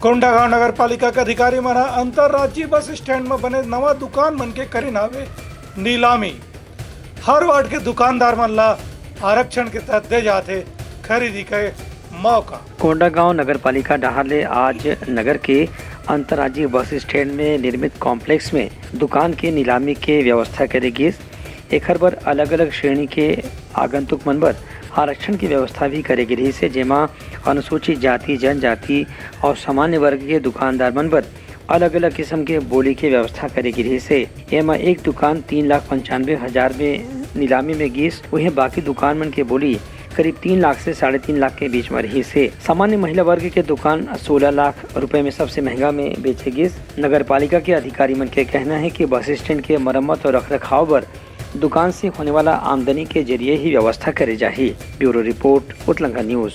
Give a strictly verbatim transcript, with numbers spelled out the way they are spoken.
कोंडागांव नगर पालिका के अधिकारी मन ह अंतर्राज्यीय बस स्टैंड म बने नवा दुकान मन के करिन हावे नीलामी। हर वार्ड के दुकानदार मन ला आरक्षण के तहत दे जाथे खरीदी के मौका। कोंडागांव नगर पालिका डहार ले आज नगर के अंतर्राज्यीय बस स्टैंड में निर्मित कॉम्प्लेक्स में दुकान के नीलामी के व्यवस्था करे गिस। एखर बर अलग-अलग श्रेणी के आगंतुक मन बर आरक्षण के व्यवस्था भी करे गे रिहिस हे, जेमा अनुसूचित जाति, जनजाति और सामान्य वर्ग के दुकानदार मन बर अलग-अलग किस्म के बोली के व्यवस्था करे गे रिहिस हे। एमा एक दुकान तीन लाख पंचानवे हजार में नीलामी में गिस, उहें बाकी दुकान मन के बोली करीब तीन लाख से साढ़े तीन लाख के बीच में रिहिस हे। सामान्य महिला वर्ग के दुकान सोलह लाख रुपए में सबसे महंगा में बेचे गिस। नगर पालिका के अधिकारी मन के कहना है कि बस स्टैंड के मरम्मत और रखरखाव बर दुकान से होने वाला आमदनी के जरिए ही व्यवस्था करे जाही। ब्यूरो रिपोर्ट, उतलंगा न्यूज।